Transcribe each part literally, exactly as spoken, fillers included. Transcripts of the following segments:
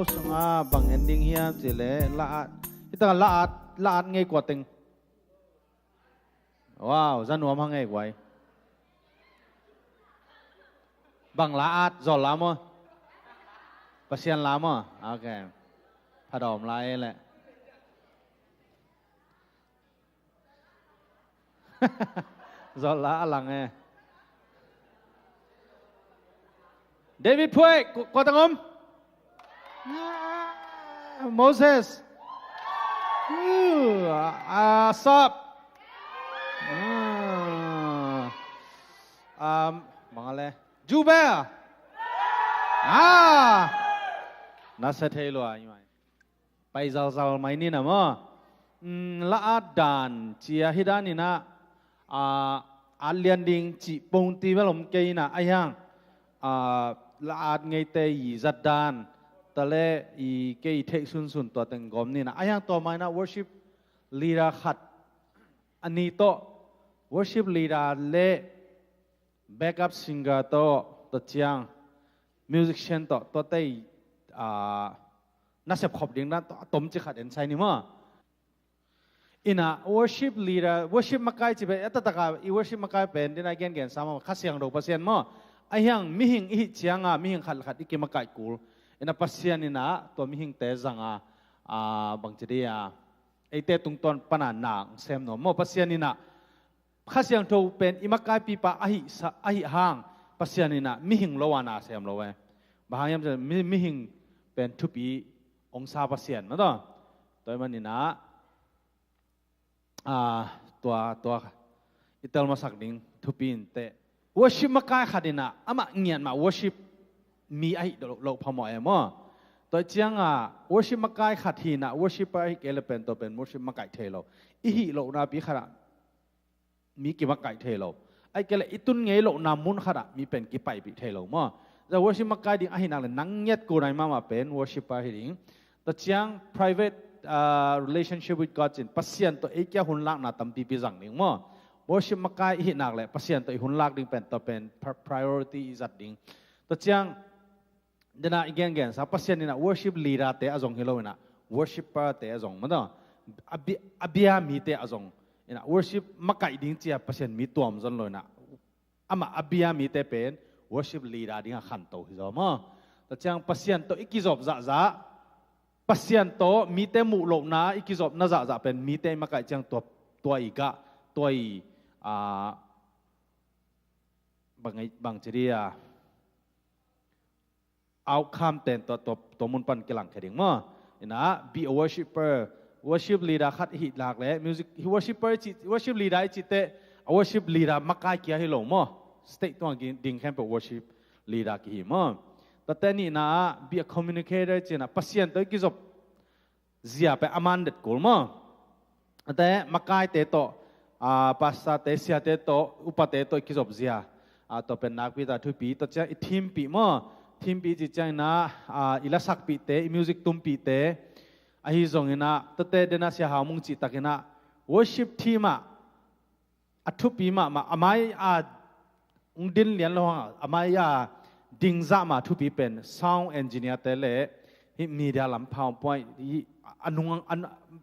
Sunga bang en ding hiam cih leh la at, hi tangah la at, la at ngei kua teng. Wow, za nuam hang ei guai. Bang la at, Zawlla maw? Pasian la maw? Ok. Phadawm la ei leh. Zawlla a lang e. David Phuek, ku-, kua tang om? Ah, Moses. Uh, ah, Sap. Ah. Um, bang a le. Jubel. Ah. Na sa thei lua, i mai. Pai zalzal mai ni na maw. Mm, la at dan cia hi dan inah, ah, at lian ding cih pongti bel om kei inah, ahi hang, ah, la at ngeite i zat dan ta le i kei i theih sunsun tua teng gawm ni na. Ahi hang tua mai inah worship leader khat a ni tawh, worship leader le backup singer tawh, tua ciang musician tawh, tua tei, ah, nasep khop ding dan tawh a tom ci khat en sai ni maw. Inah worship leader, worship makai ci pen, a taktak a i worship makai pen, dina i gengen sa maw, Kha Siangtho Pasian maw. Ahi hang mihing i hih cianga, mihing khat le khat i kimakaih kul. Inah Pasian inah tua mihingte zanga, ah, bang ci dia, eite tungtawn pana na sem nuam maw. Pasian inah Kha Siangtho pen i makaipipa ahi sa-, ahi hang, Pasian inah mihing lo a na sem lo e. Bang hang hiam cih leh mi-, mihing pen thupi ong sa Pasian maw taw. Tua ahih man inah, ah, tua, tua i tel masak ding thupi inteh. Worship makai khat inah amah ngiat mah worship mi ahi loh, loh phamawh e maw. Tua cianga worship makai khat hi inah worshipper ahi kei le pen tua pen worship makaih thei lo. I hih lohna pi khat ah mi kimakaih thei lo. Ahih kei leh i tun ngei lohna mun khat ah mi pen kipaipih thei lo maw. Za worship makai ding ahi nak le nang ngiat ko nai mahmah pen worshipper hi ding. Tua ciang private, ah, relationship with God cin, Pasian tawh ei kia hun lakna tampipi zang ding maw. Worship makai i hih nak le Pasian tawh i hun lak ding pen tua pen pri-, priority i zat ding. Tua ciang dena i gengen sa, Pasian inah worship leader te a zong hi lo inah, worshipper te a zong maw taw. A bi-, a bia mite a zong inah, worship makaih ding cia Pasian mi tuam zon lo inah, amah a bia mite pen worship leader dingah khanto hi zaw maw. Tua ciang Pasian tawh i kizop zahzah, Pasian tawh mite muh lohna i kizopna zahzah pen mite i makaih ciang tua, tua i gah, tua i, ah, bang, bang ci dia, outcome ten tua, tua, tua mun pan kilangkhia ding maw. Inah, be a worshipper. Worship leader khat i hih lak le music, worshipper i cih, worship leader i cih teh a worship leader makai kia hi lo maw. Stage tuang ding khempeuh worship leader kihi maw. Tua teh nihna ah, be a communicator i cih inah Pasian tawh i kizop zia pen a man det kul maw. Ate makaite tawh, ah, pastorte, siate tawh, upate tawh i kizop zia, ah, tua pen nakpi tak thupi. Tua ciang i thimpih maw. Thimpih ci ciang inah, ah, i lasakpihte, i music tumpihte, ahi zong inah, tua teh dena Sia Hau Mung cih tak inah worship team ah a thupi mahmah, a mai-a ong din lian lo hang, a mai-a ding zah ma thupi pen sound engineer te le hih media lam, PowerPoint, hih a nung, a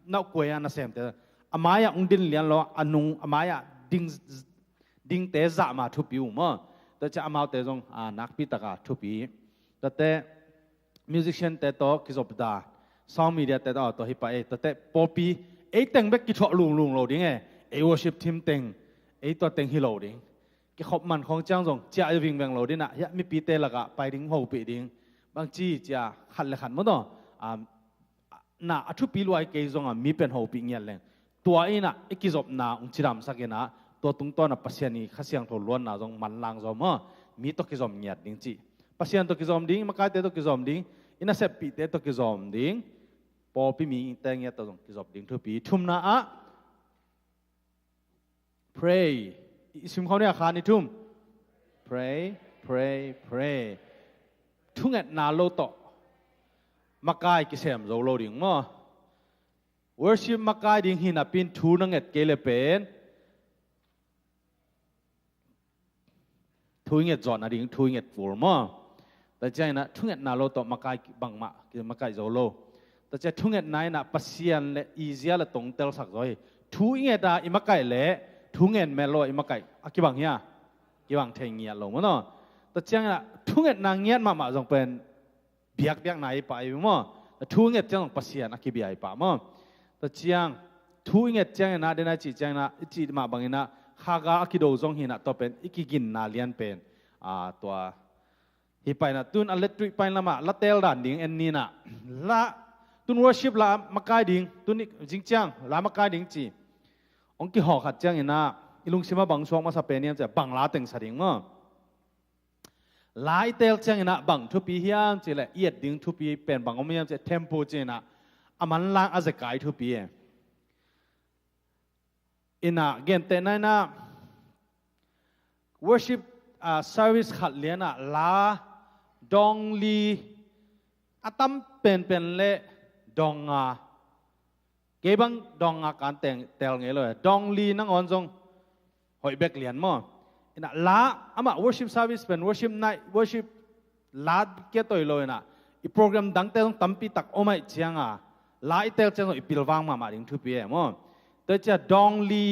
nauhkuai a nasemte, a mai-a ong din lian lo, a nung, a mai-a ding, dingte zah ma thupi uh maw. Tua ciang amaute zong, ah, nakpi taka thupi. Tua teh musician te tawh kizop dan, sound media te tawh, tua hi pah e. Tua teh pawlpi ei teng bek kithuah lunglung lo ding e. Ei worship team teng, ei tua teng hi lo ding. Kikhop man khawng ciang zong ciah vingveng lo ding inah, hiah mipite lakah pai ding, hopih ding, bangci cia khat le khat maw taw, ah, na a thupi lua hi kei zongah mi pen hopih ngiat leng, tua inah i kizopna ong cidamsak inah, tua tungtawnah Pasian i Kha Siangtho luanna zong manlang zaw maw. Mi tawh kizom ngiat ding cih. Pasian tawh kizom ding, makaite tawh kizom ding, i naseppihte tawh kizom ding, pawlpi mite ngiat tawh zong kizop ding thupi. Thumna ah, pray. I sim khawm ni a, kha ni thum. Pray, pray, pray. Thungetna lo tawh makai kisem zo lo ding maw. Worship makai ding hi napi in thu na nget kei le pen thu i nget zawhna ding, thu i nget kul maw. Tua ciangin ah thungetna lo tawh makai bangmah kimakaih zo lo. Tua ciang thungetna in ah Pasian le i zia le tong telsak zo hi. Thu i nget a i makaih le thu ngen met lo a i makaih a kibang hia? Kibang thei ngiat lo maw no. Tua ciangin ah thungetna ngiat mahmah zong pen biakpiakna i pah i maw. Thu nget ciang zong Pasian a kibia i pah maw. Tua ciang thu i nget ciangin ah dena i cih ciangin ah i cih mah bangin ah khaga a kido zong hi in ah tua pen i kiginna lian pen a tua hi paina tun a let tuih pain lamah la tel dan ding en ni in ah la tun worship la makai ding tun i zing ciang la makai ding ci. Hong kihawh khat ciangin ah i lungsim a bang suak masa pen hiam ci a bang la tengsa ding maw. La i tel ciangin ah bang thupi hiam ci le i et ding thupi pen bang om hiam ci a tempo ci in ah a manlang a zekai thupi e. In ah gentehna in ah worship service khat lian ah la dawng li a tam penpen le dawng nga kei bang dawng nga kan tel ngei lo e. Dawng li nangawn zong hoih bek lian maw. In ah la amah worship service pen worship night worship la kia toi lo in ah i program dangte zong tampi tak om aih ciang a la i tel ciang zong i pilvang mahmah ding thupi e maw. Tua ciang dawng li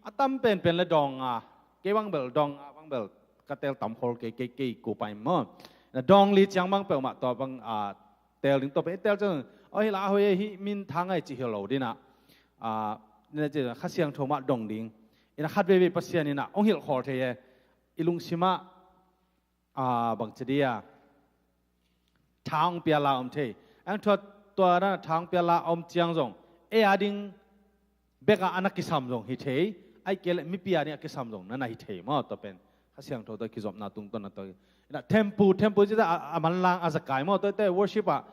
a tam penpen le dawng nga kei bang bel dawng nga bang bel ka tel tam khol kei kei kei ko pai maw. Na dawng li ciang bang peuhmah tua bang a tel ding tua pen i tel ciang a hi la a hoi hi min thang ai ci hi lo ding ah. Kha Siangtho mah dong ding in ah khat veivei Pasian in ah hong hilh khol thei e. I lungsim ah bang ci dia tha hong pia la om thei. Ang thua tua na tha hong pia la om ciang zong ei a ding bek a na kisam zong hi thei. Ai kei le mipi a ding a kisam zong na na hi thei maw tua pen Kha Siangtho tua kizopna tungtawn na tua. In ah tempo tempo ci ta a manlang a zekai maw tua te worship ah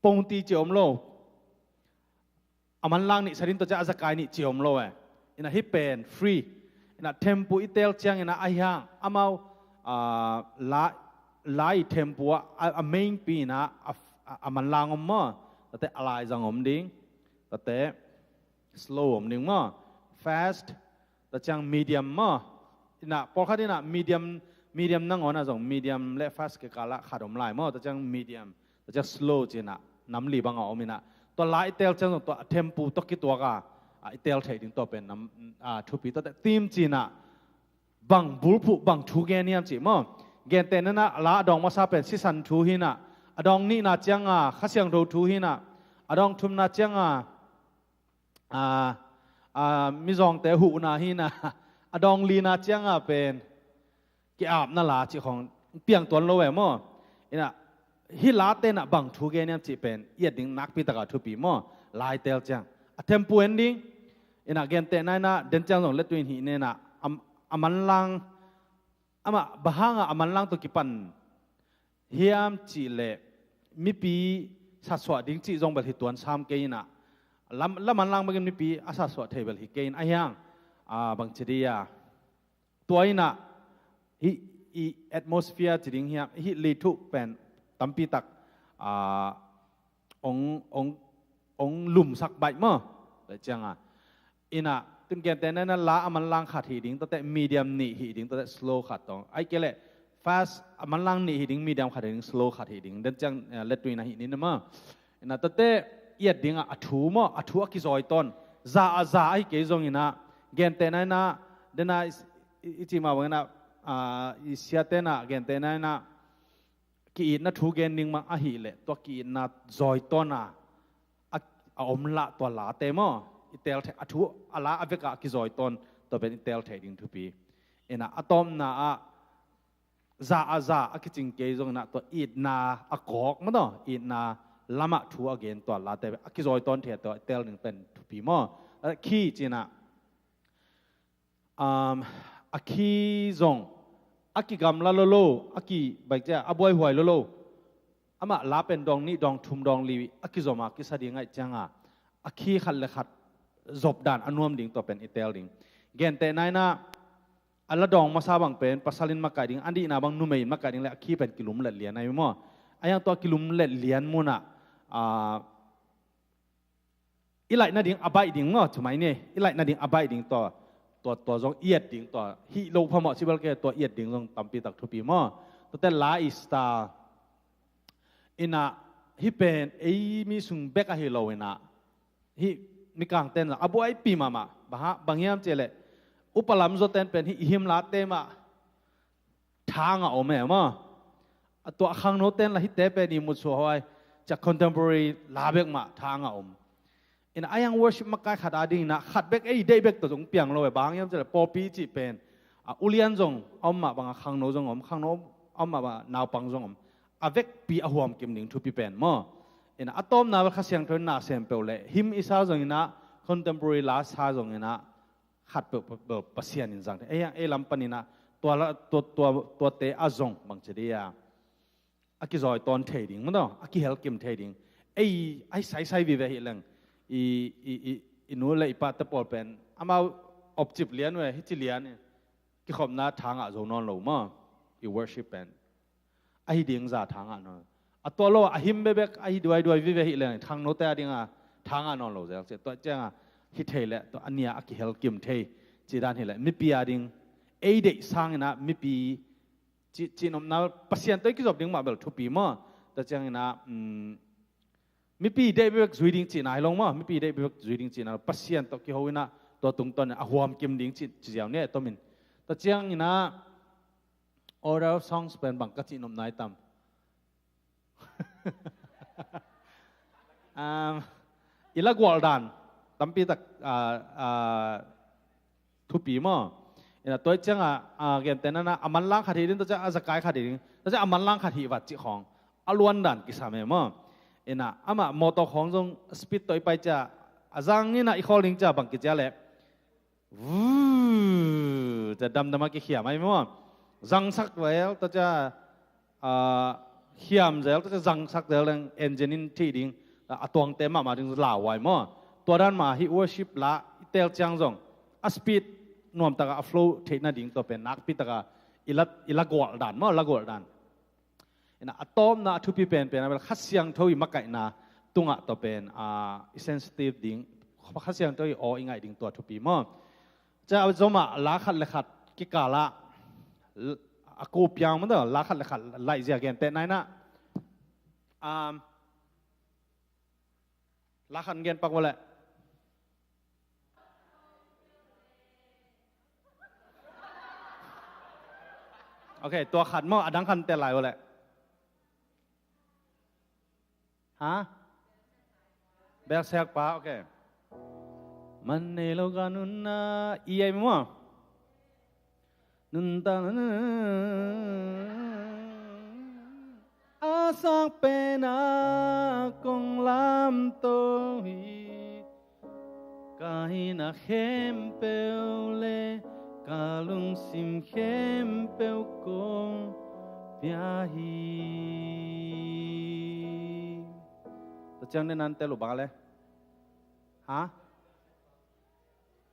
pongti ci om lo. A manlang nih sa ding tua ciang a zekai nih ci om lo e. In ah hi pen free. In ah tempo i tel ciangin ah a hiang amau la i tempo ah a main pi in ah a manlang om maw. Tate a laizang om ding. Tate slow om ding maw. Fast. Tua ciang medium maw. In ah pawlkhat in ah medium medium nangawn ah zong medium le fast kikal ah khat om lai maw. Tua ciang medium tua ciang slow ci in ah nam li bang a om in ah tua la i tel ciang zong tua tempo tua kituak a i tel thei ding tua pen nam thupi tua te theme ci in ah bang bulphuh bang thu gen hiam ci maw. Gentehna in ah la a dawng masa pen sisan thu hi in ah a dawng nihna ciang a Kha Siangtho thu hi in ah a dawng thumna ciang a mizawngte huhna hi in ah a dawng lina ciang a pen ki-apna la cih khawng piang tuan lo e maw. In ah hi late in ah bang thu gen hiam cih pen i et ding nakpi tak a thupi maw. La i tel ciang a tempo en ding. In ah gentehna in ah den ciang zong le tuin hih ne in ah a manlang amah bang hang a a manlang tawh kipan hiam cih leh mipi satsuah ding cih zong bel hi tuan sam kei in ah la manlang bangin mipi a satsuah thei bel hi kei in a hiang bang ci dia tua in ah hih atmosphere ci ding hiam hih lei thuh pen tampi tak ong lumsak baih maw. Tua ciang a in ah tun gentehna in ah la a manlang khat hi ding tua te medium nih hi ding tua te slow khat tawng ai kei leh fast a manlang nih hi ding medium khat hi ding slow khat hi ding den ciang let tuin a hi nin a maw. In ah tua te i et ding ah a thu maw a thu a kizawi tawn za a za a hi kei zong in ah gentehna in ah den a i cih mah bang in ah i siate in ah gentehna in ah ki-itna thu gen ding mah ahih leh tua ki-itna zawi tawn a a om lah tua late maw i tel thei a thu a la a vek a kizawi tawn tua pen i tel thei ding thupi. In ah a tawpna ah za a za a kicing kei zong in ah tua itna a kawk maw tua itna lamah thu a gen tua late a kizawi tawn thei a tua i tel ding pen thupi maw. Khi ci in ah a khi zong a kigamla lolo a ki baik cia a buaihuai lolo amah la pen dawng nih dawng thum dawng li a kizom a kisa ding aih ciang a a khi khat le khat zop dan a nuam ding tua pen i tel ding. Gentehna in ah a la dawng masa bang pen pasal in makaih ding a nihna bang numei in makaih ding le a khi pen kilumlet lian ahi maw. A hiang tua kilumlet lian mun ah i laih nading a baih ding maw ci mai ni i laih nading a baih ding tua tua, tua zong i et ding, tua hih lo phamawh cibel ke, tua i et ding zong tampi tak thupi maw. Tuate la i style. Inah, hih pen ei mi sung bek ahi lo inah, hih mikangten a buaipi mahmah. Bang hiam cihleh, upa lam zawten pen hih i him late mah tha ngah om e maw. A tua khangnoten la hihte pen i mutsuah huai, ciah contemporary la bek mah tha ngah om. Inah a hiang worship makai khat a ding inah khat bek ei deih bek tawh zong piang lo e. Bang hiam cihleh pawlpi cih pen a ulian zong a om mah bangah khangno zong om, khangno a om mah bangah naupang zong om. A vekpi a huam kim ding thupi pen maw. Inah a tawpna bel Kha Siangtho in na sem peuh leh him i sa zong inah, contemporary la sa zong inah, khat peuh, peuh, peuh Pasian in zang thei. Ei, ei lam pan inah tua la, tua, tua, tuate a zong bangci dia a kizawi tawn thei ding maw, a kihel kim thei ding. Ei, a hi saisai vive hi leng, i, i, i, i nu le i pate pawl pen amau opcip lian ve, hici lian i kikhopna tha ngah zo nawn lo maw. I worship pen a hi ding za tha ngah nawn. A tua lo a him bekbek a hi duaiduai vive hi leng, khangnote a dinga tha ngah nawn lo zel ciah. Tua cianga hi thei leh tua a nia a kihel kim thei ci dan hi leh, mipi a ding ei deih sang inah mipi ci, cihnopna Pasian tawh i kizop ding mah bel thupi maw. Tua ciang inah, um, mipi deih bekbek zui ding cihna hi lo maw. Mipi deih bekbek zui ding cihna lo, Pasian tawh kiho inah tua tungtawn a huam kim ding ci, ci ziau ni e tomin. Tua ciang inah order of songs pen bang ka cihnopna i tam. Um, i la gualh dan tampi tak, ah, ah, thupi maw. Inah tua cianga, ah, gentehna a manlang khat hi ding, tua ciang a zakai khat hi ding, tua ciang a manlang khat hi vat cih khawng a luan dan kisam e maw. Inah amah mawtaw khawng zong speed tawh i pai ciah a zang inah i khawl ding ciah bang kicia leh Vuu, cia damdam a kikhiam ahi maw. Zangsak zel, tua cia, ah, khiam zel, tua cia zangsak zel leng engine in thih ding, a tuangte mahmah ding lau ai maw. Tua dan mah hih worship la i teel ciang zong a speed nuamtaka a flow theih nading tua pen nakpitaka i la, i la gualh dan maw, la gualh dan. Inah a tawpna a thupi penpen a bel Kha Siangtho i makaihna tungah tua pen, ah, i sensitive ding, Kha Siangtho i aw i ngaih ding tua thupi maw. Cia zomah la khat le khat kikalah a ko piang maw, la khat le khat laihzia gentehna inah, um, la khat gen pak vawleh. Ok, tua khat maw, a dang khat tel lai vawleh. Ha? Belsekpa, ok. Man nei lo ka nunna i ai maw. Nuntak a sak pen a kong lamto hi. Ka hihna khempeuh le ka lungsim khempeuh kong pia hi. Tua ciang den an tel uh bang le. Ha?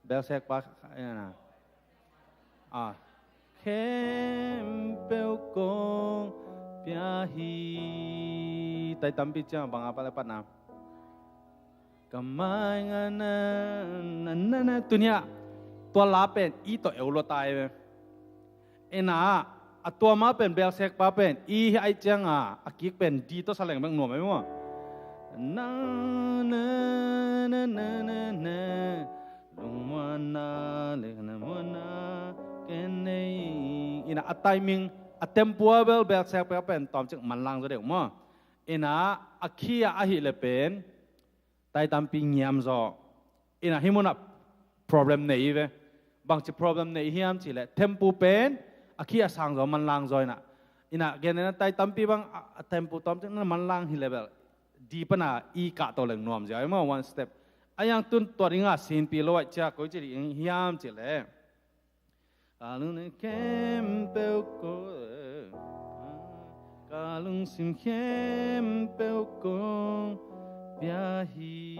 Belsekpa, ah, khempeuh kong pia hi. Tai tampi ciang bang a pale patna. Ka mai nga na, na, na, na. Tunia tua la pen i tawh eu lua tai ve. Ena, a tua ma pen belsekpa pen i hi ai cianga a kik pen di tawh sa leng bek nuam ai maw. Na, na, na, na, na, na. Lungmuanna le na muanna ken nei. Ina a timing, a tempo a bel belsekpa pen tawmcik manlang zaw deuh maw. Ina a khi a ahih le pen tai tampi ngiam zaw. Ina hih munah problem nei ve. Bangci problem nei hiam cihleh tempo pen a khi a sang zaw manlang zaw ina. Ina gen ina tai tampi bang a, a tempo tawmcik na manlang hi le bel di pana i kah tawh leng nuam zia i maw, one step. A yang tun tua dinga sinpi lo ai cia koi ci ding hiam cihleh. Ka lungsim khempeuh ko, ka lungsim khempeuh kong pia hi.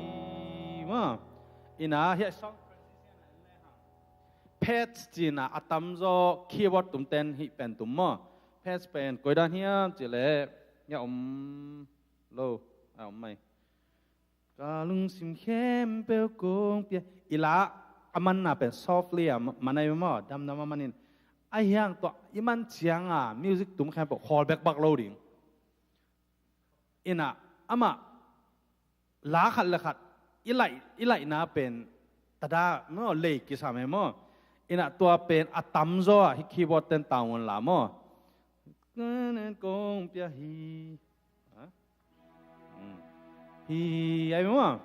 Maw. Ina hiah song page cina a tamzaw keyboard tumten hih pen tum maw. Page pen koidan hiam cihleh. Hiah om lo. A om mai. Ka lungsim khempeuh kong pia. I la a manna pen softly a man ahi maw, damdam a man in. Ahi hang tua i man cianga music tum khempeuh khawl bekbak lo ding. Ina amah la khat le khat i laih, i laihna pen tada maw, lei kisam e maw. Ina tua pen a tamzaw ah hih keyboard ten taungon la maw. Kong pia hi. Ha? Hmm. Hi ai maw.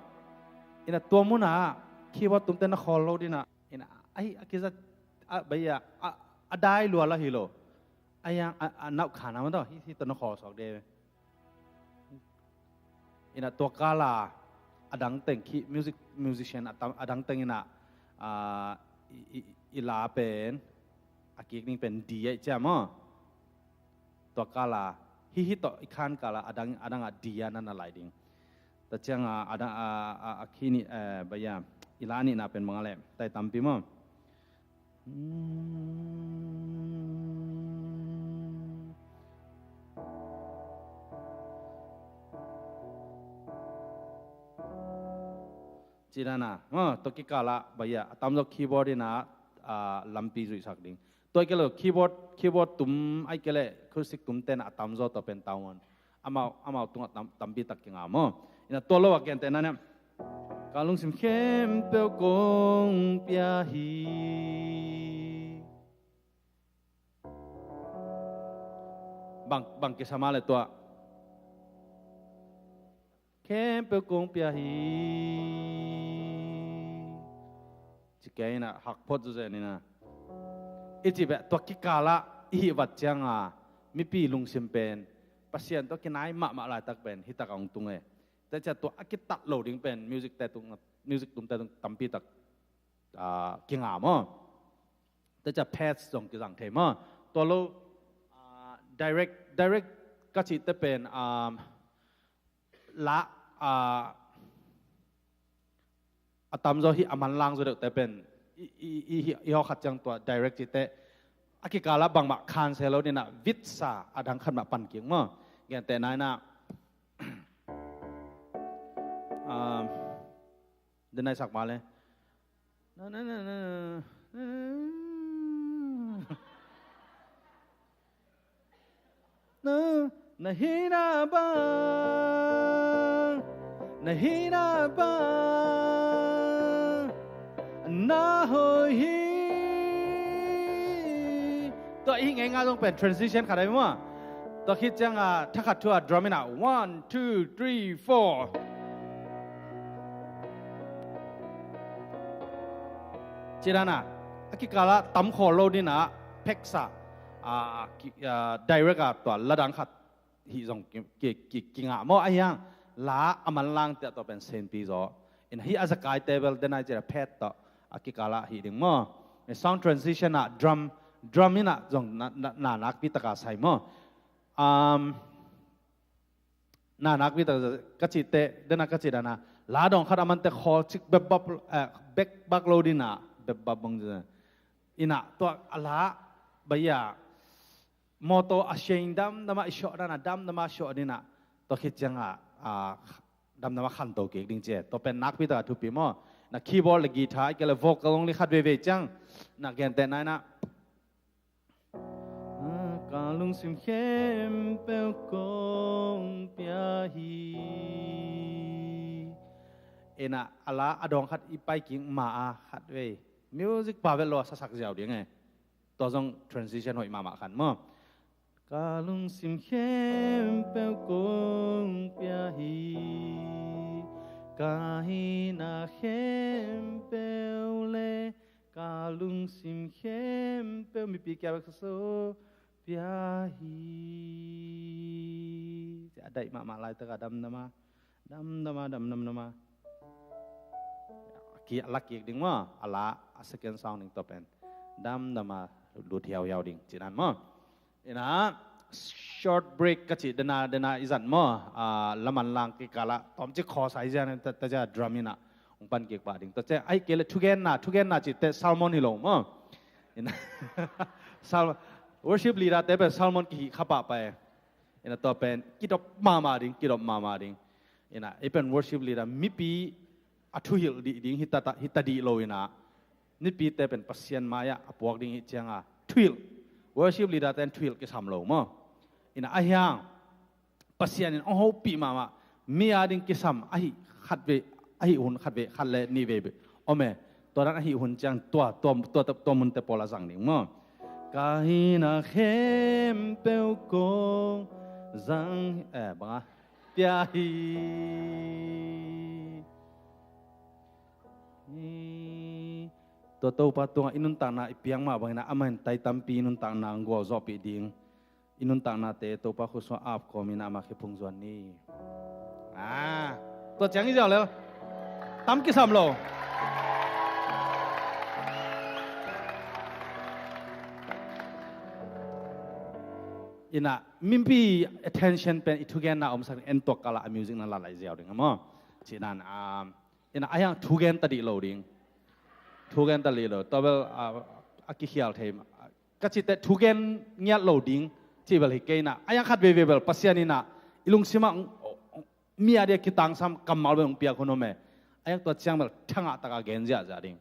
Ina tua munah keyboard tumte na khawl lo dinah. Ina ai a kizat a bai a a dai lua la hi lo. Ai a a nauh khana maw tawh hi hi tawh na khawl sawk de. Ina tua kala a dang teng khi music, musician a tam, a dang teng ina, ah, i, i, i la pen a kik ding pen D ai cia maw. Tua kala hi hi tawh i khan kala a dang, a dang a D a na na lai ding. Tua cianga a dang a, a, a khi ni, eh, baya i la nihna pen mangale tai tampi maw. Hmm. Cidana maw, tua kikala baya a tamzaw keyboard ina, ah, lampi zuihsak ding. Tua kilo keyboard, keyboard tum ai kele acoustic tum tena a tamzaw tua pen taungon. Amau, amau tungah tam, tampi tak kinga maw. Ina tua lo a gentehna nia. Ka lungsim khempeuh kong pia hi. Bang, bang kisam a le tua. Khempeuh kong pia hi. Ci kei ina hakphot zuzen ina. I ci beh tua kikala i hih vat cianga mipi lungsim pen Pasian tua kinai mahmah laitak pen hitak a hong tung e. Tua cia tua a kitat lo ding pen music te tung, music tum te tung tampi tak, ah, kinga maw. Tua cia pads zong kizang thei maw. Tua lo, ah, direct, direct ka cih te pen, ah, la, ah, a tamzaw hi a manlang zaw deuhte pen i, i, i, i, i hawkhat ciang tua direct cihte a kikala bangmah khan se lo nina vitsa a dang khat mah pan kik maw. Gentehna ina, um, denai sak mah le. Na, na, na, na, na. Na, na hina bang, na hina bang, na hoih hi. Tua i hih ngei nga zong pen transition khat ai mua. Tua khit cianga thakhat thua drum ina one, two, three, four. Cidana a kikala tam khawl lo dina pheksa, a, ki, a, direct a tua ladang khat hih zong ki, ki, ki, kingah maw a hiang la a manlang tiah tua pen senpi zaw. In hih a zakai table dena cira phet tawh a kikala hih ding maw. Sound transition ah drum, drum ina zong na, na, na nakpi taka sai maw. Um, na nakpi taka ka cihte dena ka cih dana la dong khat a mante khawl cik bek bak, eh, bek bak lo dina bek bak bang dina. Ina tua a la baya motor a sheng damdama i shawh dana damdama shawh dina tua khit cianga, ah, damdama khanto kik ding cia. Tua pen nakpi taka thupi maw. Na keyboard le guitar i kele vocal only khat veve ciang na gentehna ina. Ka lungsim khempeuh kong pia hi. Ina a la a dawng khat i pai kik ma a khat vei music pa vet lo a sasak ziau ding e. Tua zong transition hoih mahmah khan maw. Ka lungsim khempeuh kong pia hi. Ka hihna khempeuh le ka lungsim khempeuh mipi kia bek so pia hi. Ci a daih mahmah laitaka damdama damdama damdama ki a la kik ding maw. A la a second sound ding tua pen damdama lut hiauhiau ding cinan maw. Ina short break ka cih dena dena i zat maw. Ah, laman lang kikala tawmcik khawsa i zian ta, ta zia drum ina hong pan kik pah ding. Tua cia ai kele thugenna, thugenna cihte sermon hi lo maw. Ina sermon, worship leader te pen sermon kihih kha pahpah e. Ina tua pen kidop mahmah ding, kidop mahmah ding. Ina i pen worship leader mipi a thuhilh dih ding hita, hita dih lo ina mipite pen Pasian mai-ah a puak ding hi cianga thuhilh, worship leader ten thuhilh kisam lo maw. Ina ahiang Pasian in hong hopih mahmah, mi ading kisam ahi khat vei, ahi hun khat vei, khat le nih vei om e. Tua dan ahi hun ciang tua, tua, tua, tua munte pawl a zang ding maw. Ka hihna khempeuh kong zang, eh, banga tia hi. Tua Topa tungah i nuntakna i piak mah bangin ah amah in tai tampi i nuntakna hong gualzawhpih ding. I nuntaknate Topa khut sungah ap kawmin ah amah kiphung zuan ni. Ah, tua ciang i ziau lel. Tam kisam lo. Ina, mipi attention pen i thugenna omsak ding, en tuak kala a music na la lai ziau ding a maw. Cinan, um, ina, ahiang thugen ta dih lo ding. Thugen ta dih lo. Tua bel, ah, a kikhial thei. Ka cite thugen ngiat lo ding. Ci bel hi kei ina. Ahiang khat veivei bel Pasian ina i lungsimah mi a dia kitangsam kammal bel hong piak hun om e. Ahiang tua ciang bel thangah taka gen ziahziah ding.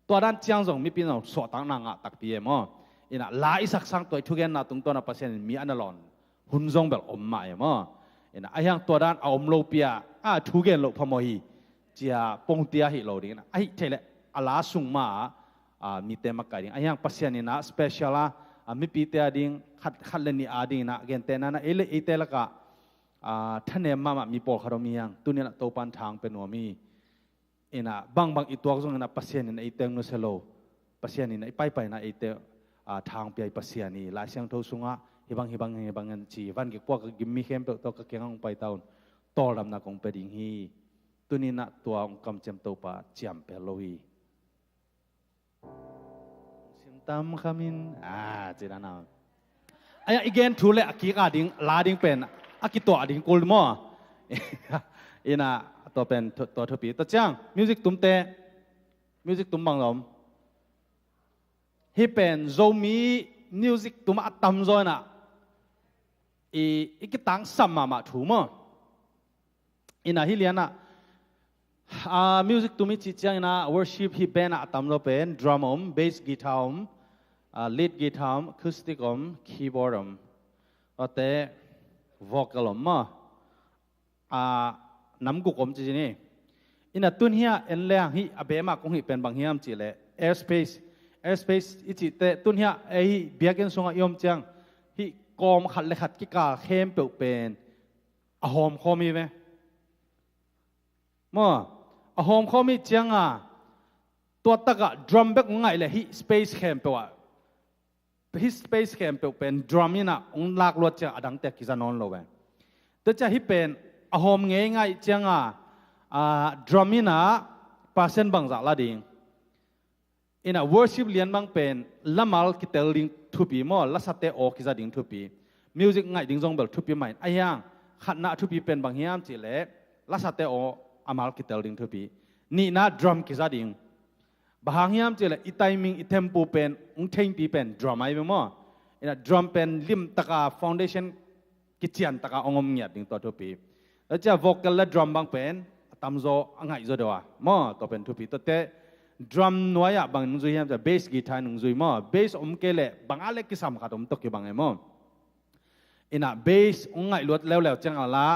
Tua dan ciang zong mipi in zong suahtakna ngah takpi e maw. Ina la i saksang tua i thugenna tungtawn a Pasian in mi a na lawn hun zong bel om mah e maw. Ina ahiang tua dan a om lopi a, a thugen loh phamawh hi. Cia pongtia hi lo ding ina. Ahi thei leh a la sung mah a, mite makai ding. Ahiang Pasian ina special a, a mipite a ding, khat, khat le nih a ding ina, gentehna ina, ei le eite lakah, a, thanem mahmah mi pawlkhat om hi hang. Tuni ina Topan thang pe nuam hi. Ina, bangbang i tuak zong ina Pasian ina eite hong nusia lo. Pasian ina i paipai ina eite, a, thang pia i Pasian hi. Lai Siangtho sungah, hibang, hibang, hibang an ci. Van gik puak ka gim mi khempeuh tawh ka kiang hong pai ta un. Tawldamna kong pia ding hi. Tuni ina tua hong kamciam Topa ciam pel lo hi. Sim tam khamin, ah, ci dan a. Ahiang i gen thu le a kik a ding, la ding pen, a kituah ding kul maw. Ina, tua pen, thu-, tua thupi. Tua ciang, music tumte, music tum bang zom. Hi pen, Zomi music tum a tamzaw ina, i, i kitangsam mahmah thu maw. Ina hi liana, a, music tum i cih ciang ina worship hi band a tamzaw pen drum om, bass guitar om, a, lead guitar om, acoustic om, keyboard om. Ate vocal om maw. A, nam guk om ci ci ni. Ina tun hia en leng hi a bema kong hih pen bang hiam cih leh airspace. Airspace i cihte tun hia ei hi biakinn sungah i om ciang hi kawm khat le khat kikal khempeuh pen a hawmkhawm hi ve. Maw, a hawmkhawm hi cianga tua takah drum bek hong ngaih leh hih space khempeuh ah, hih space khempeuh pen drum ina hong lak luat ciang a dangte a kiza nawn lo ve. Tua ciang hih pen a hawm ngeingai cianga, a, drum ina percent bangzah la ding. Ina worship lian bang pen lamal kitel ding thupi maw, lasate aw kiza ding thupi. Music ngaih ding zong bel thupi mah in. Ahiang khatna a thupi pen bang hiam cih leh lasate aw a mal kitel ding thupi. Nihna drum kiza ding. Bang hang hiam cih leh i timing, i tempo pen, hong thengpi pen drum ahi ve maw. Ina drum pen limtaka foundation kiciantaka hong om ngiat ding tua thupi. Tua ciang vocal le drum bang pen a tamzaw a ngaihzaw deuh a maw, tua pen thupi. Tuate drum nuai-ah bang nungzui hiam cih leh bass guitar nungzui maw. Bass om kei leh bang a le kisam khat om tawh kibang e maw. Ina bass hong ngaih luat leuleu ciang a la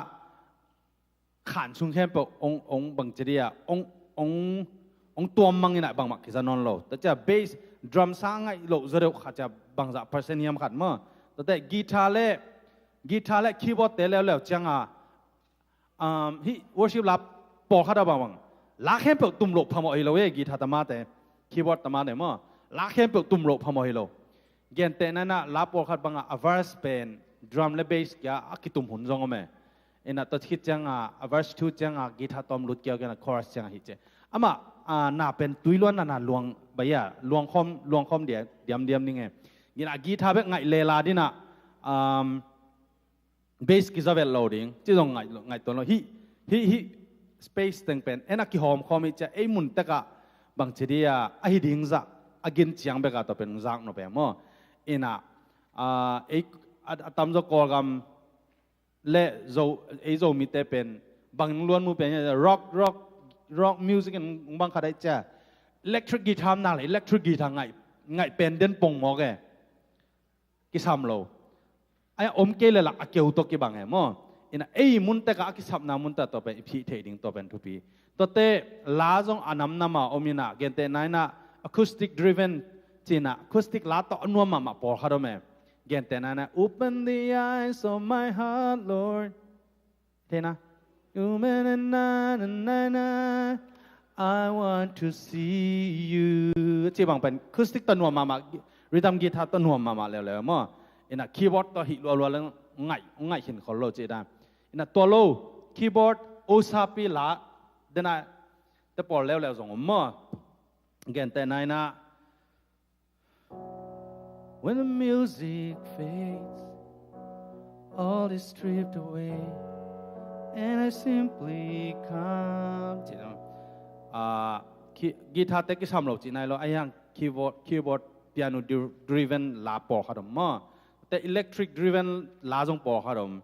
khan sung khempeuh hong, hong bang ci dia, hong, hong, hong tuam mang ina bangmah kiza nawn lo. Tua ciang bass, drum sang ngaih loh zaw deuh khat ciang bangzah percent hiam khat maw. Tuate guitar le, guitar le keyboard te leuleu cianga, um, hih worship la pawlkhat a bangbang la khempeuh tum loh phamawh hi lo e, guitar tamate, keyboard tamate maw. La khempeuh tum loh phamawh hi lo. Gentehna ina la pawlkhat banga a verse pen drum le bass kia a kitum hun zong om e. Ina tua khit cianga a verse two cianga guitar tawm lut kiau kena chorus cianga hi ce. Amah, a, na pen tuiluan na na luang baia, luangkhawm, luangkhawm dia, diamdiam ding e. Ina guitar bek ngaih lela dina, um, bass kiza vet lo ding ci zong ngaih, ngaih tuan lo. Hih, hih, hih space teng pen en a kihawmkhawm hi cia ei mun tekah bang ci dia ahi ding zah a gin ciang beka tua pen zak nop e maw. Ina, a, ei, a, a tamzaw Kawlgam le Zo, ei Zomite pen bang luan mu pen rock, rock, rock music in bang khat ahi cia. Electric guitar nak le electric guitar ngaih, ngaih pen den pong mawk e. Kisam lo. Ai om kei le lah a keu tawh kibang e maw. Ina ei mun tek a kisapna mun tek tawh pen i phih theih ding tawh pen thupi. Tuate la zong a namnam a om ina, gentehna ina acoustic driven cina, acoustic la tawh a nuam mahmah pawlkhat om e. Gentehna ina, "Open the eyes of my heart, Lord." Thei na. "Open the na, na, na, na, I want to see you." Ci bang pen acoustic tawh nuam mahmah, rhythm guitar tawh nuam mahmah leuleu maw. Ina keyboard tawh hih lualua leng ngaih, ngaih khin khol lo ci dan. Ina tua lo, keyboard, osapi la, dena te pawl leuleu zong om maw. Gentehna ina, "When the music fades, all is stripped away, and I simply come." Ci dan. Ah, ki-, guitar te kisam lo ci nai lo, a hiang keyboard, keyboard, piano dri-, driven la pawlkhat om maw. Te electric driven la zong pawlkhat om.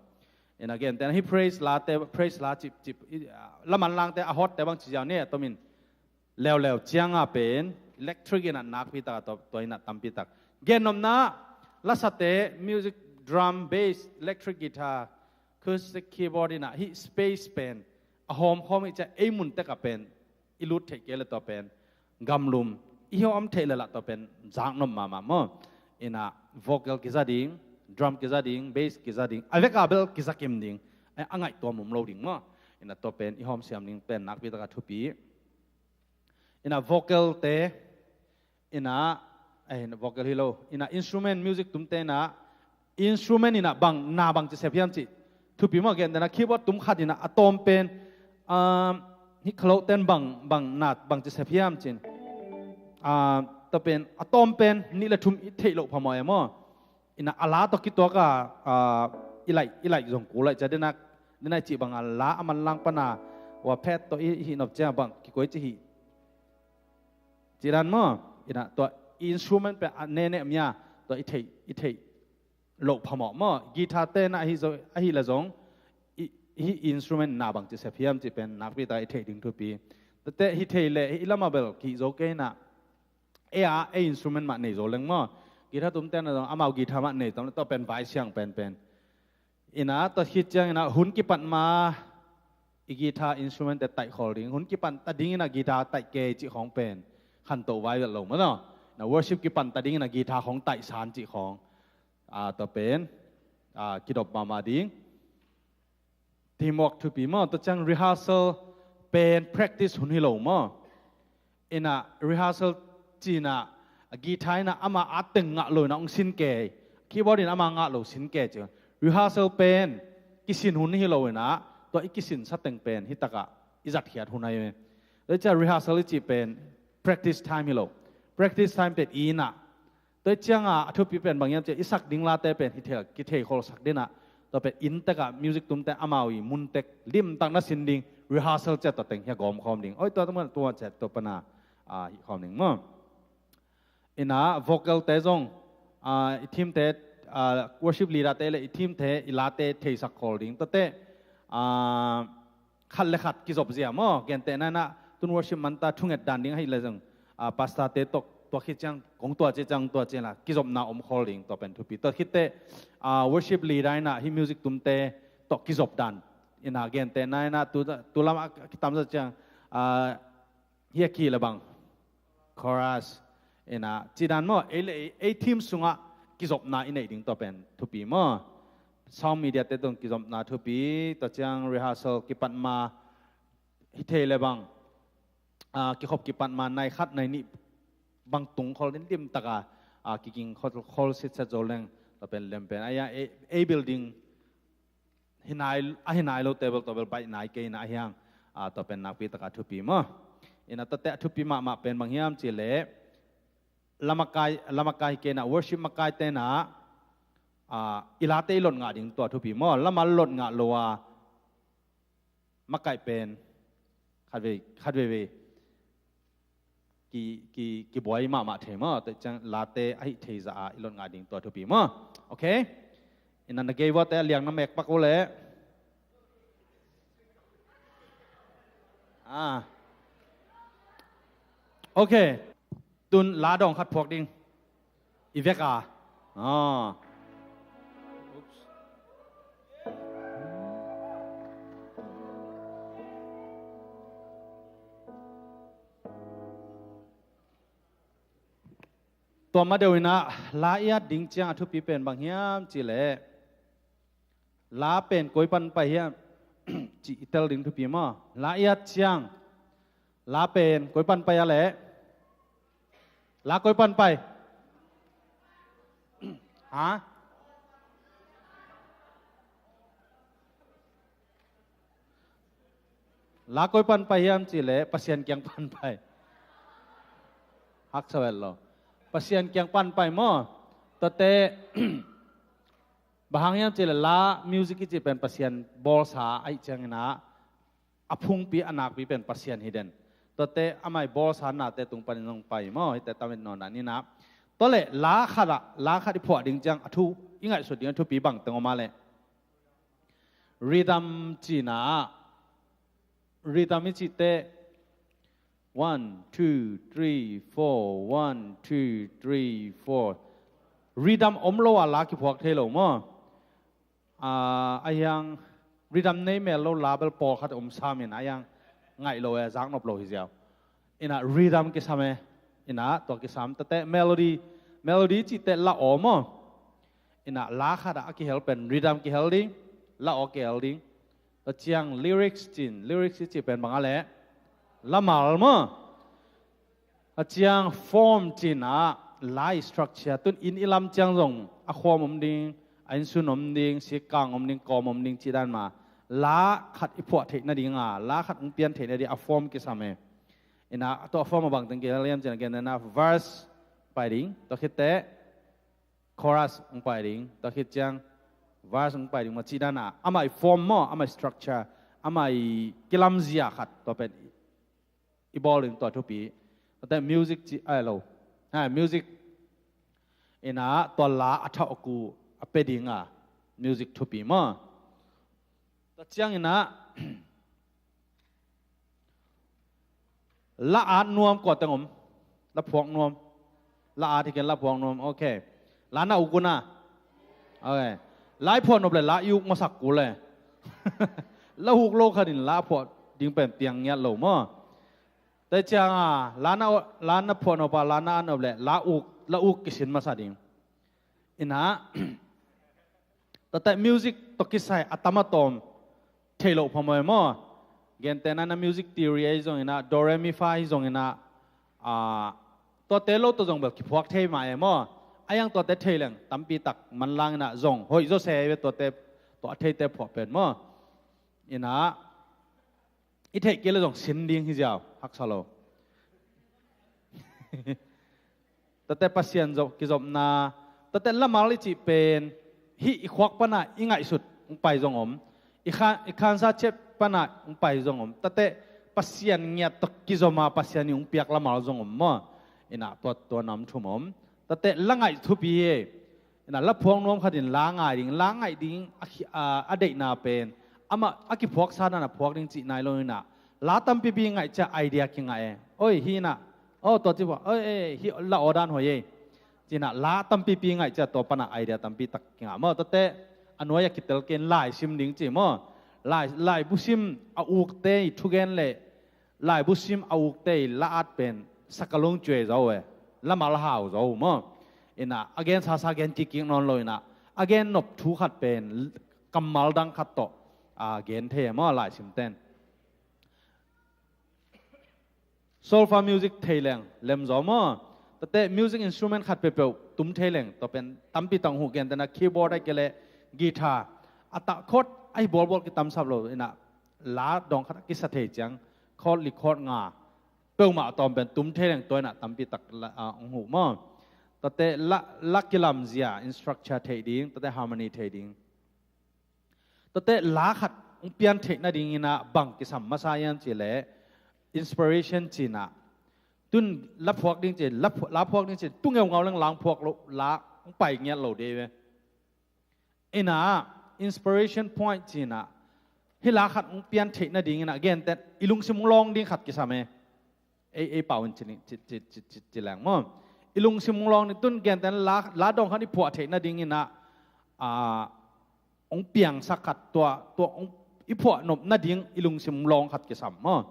Ina gentehna hi praise la te, praise la cipcip, i, ah, laman lang te, a hot te bang ci ziau ni, a tomin. Leuleu cianga pen electric ina nakpi tak a tua, tua ina tampi tak. Gennopna, lasate, music, drum, bass, electric guitar, acoustic keyboard ina hih space pen a hawmkhawm hi cia ei mun tek a pen i lut theih kei le tua pen gamlum i hawm theih le lah tua pen zaknop mahmah maw. Ina vocal kiza ding, drum kiza ding, bass kiza ding, a veka bel kiza kim ding. A, a ngaihtuam om lo ding maw. Ina tua pen i hawm siam ding pen nakpi tak a thupi. Ina vocal te, ina, eh, vocal hi lo, ina instrument music tumte ina, instrument ina bang na bang ci sep hiam ci thupi maw. Gentehna keyboard tum khat ina a tawm pen, um, hi khalo ten bang, bang na bang ci sep hiam cin. Ah, tua pen a tawm pen nih le thum i theih loh phamawh e maw. Ina a la tawh kituak a, ah, i laih, i laih zong kul laih cia, dena, dena i cih bang a la a manlang pana ua phet tawh i, i hih nop cia bang kikoi ci hih. Ci dan maw, ina tua instrument pen a nene mia tua i theih, i theih loh phamawh maw. Guitar te na ahi zo, ahi le zong i, i instrument na bang ci sep hiam ci pen nakpi ta i theih ding thupi. Tate hi thei le i lama bel kih zo kei na. Ei a, ei instrument mah nei zo leng maw. Guitar tumte na zong amau guitar mah nei tam le tua pen vai siang penpen. Ina tua khit ciang ina hun kipat ma i guitar instrument te taih khol ding. Hun kipan ta ding ina guitar taih kei cih khawng pen khantoh vai vet lo maw. Ina worship kipan ta ding ina guitar khawng taih san cih khawng. Ah, tua pen, ah, kidop mahmah ding. Teamwork thupi maw, tua ciang rehearsal pen practice hun hi lo maw. Ina rehearsal cina a guitar ina ama a teng ngah lo ina hong sin kei, keyboard ina ama ngah lo sin kei ci. Rehearsal pen kisin hun hi lo ina, tua i kisin sa teng pen hi taka i zatkhiat hun ahi. Tua cia rehearsal i cih pen practice time hi lo. Practice time pen ina Tua cianga a thupi pen bang hiam cia i sak ding late pen hi thei, kithei khol sak dina. Tua pen inn teka music tumte amau i mun tek limtak na sin ding, rehearsal cia tua teng hia gawm khawm ding. Oi tua tua tua cia tua pana, ah, hi khawm ding maw. Ina vocal te zong, ah, i team te, ah, worship leader te le i team te i late theisak khol ding. Tua te, ah, khat le khat kizop zia maw, gentehna ina tun worship manta thunget dan ding ahi le zong, ah, pastor te tawh tua khit ciang kong tua cia ciang tua cia la kizopna om khol ding tua pen thupi. Tua khit te, ah, worship leader ina hi music tumte tawh kizop dan ina gentehna ina tu, tu lam a kitam za ciang, ah, hi a ki le bang chorus ina ci dan maw, ei le ei, ei team sunga kizopna i neih ding tua pen thupi maw. Sound media te tawh kizopna thupi, tua ciang rehearsal kipat ma hi thei le bang, ah, kikhop kipat ma nai khat nai nih bang tung khol din limtaka, ah, kiking khol, khol sitset zo leng tua pen lem pen. Aia, ei, ei building hi nai, a hi nai lo table tua bel baih nai kei ina ahiang, ah, tua pen nakpi taka thupi maw. Ina tua te a thupi mahmah pen bang hiam ci le lamakai, lamakai kei ina worship makai te ina, ah, i late i lot ngah ding tua thupi maw. Lama lot ngah lo a makaih pen khatvei, khatveivei ki, ki, kibuai mahmah thei maw. Tua ciang late ahi thei za a i lot ngah ding tua thupi maw. Okay. Ina na gei vua te a liang na mek pak uh le. Ah. Ok. Tun la dawng khat phuak ding. I vek a. Ah. Tua ma deuh inah la i at ding ciang a thupi pen bang hiam cih leh la pen koi pan pai hiam cih i tel ding thupi maw? La i at ciang la pen koi pan pai a leh la koi pan pai? Ha? La koi pan pai hiam cih leh Pasian kiang pan pai. Haksa vet lo. Pasian kiang pan pai maw? Tuate bang hang hiam cih leh la music i cih pen Pasian bawlsa ahih ciang inah a phungpi a nakpi pen Pasian hi den. Tuate amah i bawlsa nate tung panin zong pai maw? Hihte tam in nawn dan inah. Tua leh la khat ah la khat i phuah ding ciang a thu i ngaihsut ding a thupi bang teng om a leh rhythm cih inah, rhythm i cihte one, two, three, four, one, two, three, four. Rhythm om lo a la kiphuak thei lo maw? Ah, a hiang rhythm nei mel lo la bel pawlkhat om sam in a hiang ngaih lo e, zaknop lo hi ziau. Inah rhythm kisam e. Inah tua kisam tuate melody, melody cihte la aw maw? Inah la khat ah a kihel pen rhythm kihel ding, la aw kihel ding. Tua ciang lyrics cih in, lyrics i cih pen bang a leh lamal maw? A ciang form cih inah la i structure, tun inn i lam ciang zong a khuam om ding, a innsun om ding, sikkang om ding, kawm om ding cih dan mah. La khat i phuah theih nading a, la khat hong pian theih nading a form kisam e. Inah tua form a bang teng kihel hiam cih inah, gen inah verse pai ding, tua khit teh chorus hong pai ding, tua khit ciang verse hong pai ding mah cih dan a, amah i form maw, amah i structure, amah i kilamzia khat tua pen i bawl ding tua thupi. Tuate music cih ai lo. Ha, music inah tua la a thah a ku a pia ding a music thupi maw? Tua ciang inah la at nuam kua teng om? La phuak nuam. La at hi ken, la phuak nuam. Ok. La na uk uh na. Ok. La i phuah nop leh la i uk masak kul e. La uk lo khat in la phuah ding pen piang ngiat lo maw? Tua ciang a la na, la na phuah nop a la na at nop leh la uk, la uk kisin masa ding. Inah tuate music tawh kisai a tam a tawm thei loh phamawh e maw? Gentehna inah music theory ahi zong inah, do re mi fa ahi zong inah, ah, tuate lo tawh zong bel kiphuak thei mah e maw? A hiang tuate thei leng tampi tak manlang inah zong hoih zaw se ve tuate, tua a theite phuah pen maw? Inah i theih kei leh zong sin ding hi ziau, haksa lo. Tuate Pasian zop, kizopna, tuate lamal i cih pen hih i khuak pan a i ngaihsut hong pai zong om, i khan, i khansa ciat pan a hong pai zong om. Tuate Pasian ngiat tawh kizom a Pasian in hong piak lamal zong om maw? Inah tua, tua nam thum om. Tuate la ngaih thupi hi. Inah la phuak nuam khat in la ngai ding, la ngaih ding a khi-, a, a deihna pen amah a kiphuaksa dan a phuak ding cih nai lo inah, la tampipi ngaih ciang idea kingah e. Oi, hih inah, oh, tua ci phuak, oi, eh, hih la aw dan hoih e. Ci inah la tampipi ngaih ciang tua pan a idea tampi tak kingah maw? Tuate a nuai a kitel ken laisim ding ci maw? Lai, laibu sim a ukte i thugen leh laibu sim a ukte i la at pen sakalung cuai zo e, lamal hau zo maw? Inah a gen sasa gen kikkik nawn lo inah, a gen nop thu khat pen kammal dang khat tawh a gen thei maw, laisim ten. Solfa music thei leng lem zaw maw? Tuate music instrument khat peuhpeuh tum thei leng tua pen tampi tak hong huh, gentehna keyboard ahih kei leh guitar. A tah chord ahi bawlbawl kitamsap lo inah, la dawng khat a kisa thei ciang chord li chord nga peuhmah a tawm pen tum thei leng tua inah tampi tak la, ah, hong huh maw? Tuate la, la kilamzia in structure theih ding, tuate harmony theih ding. Tuate la khat hong pian theih nading inah bang kisam masa hiam cih leh inspiration ci inah. Tun la phuak ding ci, la phu-, la phuak ding ci, tu ngeungau leng la hong phuak lo, la hong pai ngiat lo dei ve. Inah inspiration point ci inah, hih la khat hong pian theih nading inah genteh i lungsim hong lawng ding khat kisam e. ei, ei pau in ci, ci, ci, ci, ci, ci leng maw. I lungsim hong lawng ding, tun gentehna la, la dawng khat i phuah theih nadingin ah, ah, hong piangsak khat, tua, tua hong, i phuah nop nading i lungsim hong lawng khat kisam maw.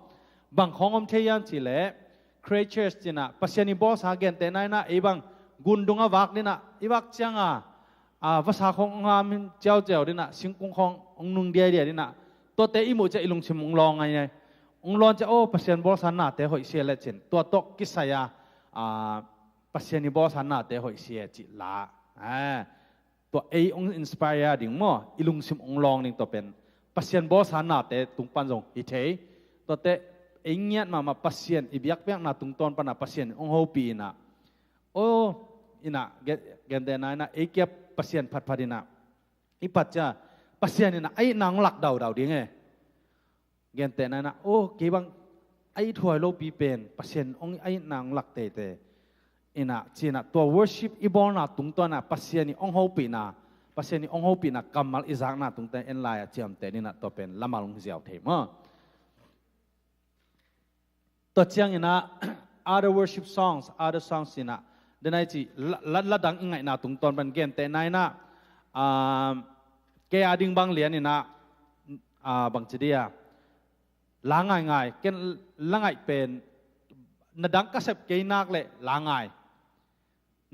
Bang khawng om thei hiam cih leh, creatures ci-in ah, Pasian i bawlsa, gentehna in ah ei bang gundung a vak ding ah, i vak ciang a, a, vasa khawng hong ham ciauciau ding ah, singkung khawng hong nung diaidiai ding ah, tuate i muh ciang i lungsim hong lawng ngai ngai. Hong lawng ciang, aw, Pasian bawlsa nate hoih sia leh ci-in, tua tawh kisai a, a, Pasian i bawlsa nate hoih sia cih la. A, tua ei hong inspire ding maw, i lungsim hong lawng ding, tua pen Pasian bawlsa nate tung pan zong hi thei. Tuate ei ngiat mahmah Pasian i biakpiakna tungtawn pan ah Pasian hong hopih in ah, aw, in ah, gen, gentehna in ah, ei kia Pasian phatphat in ah, i phat ciang Pasian in ah a itna hong lak daudau ding e. Gentehna in ah, aw, kei bang a ithuai lopi pen Pasian hong, a itna hong lak teitei in ah, ci-in ah, tua worship i bawlna tungtawn ah Pasian i hong hopihna, Pasian i hong hopihna kammal i zakna tungtawn en lai ah ciamteh in ah, tua pen lamal hong ziau thei maw. Tua ciangin ah, other worship songs, other songs in ah, den ai ci, la, la, la dang i ngaihna tungtawn pan, gentehna in ah, um, kei a ding bang lian in ah, ah, bang ci ding a, la ngaingai, ken la ngaih pen, na dang ka sep kei nak leh la ngai.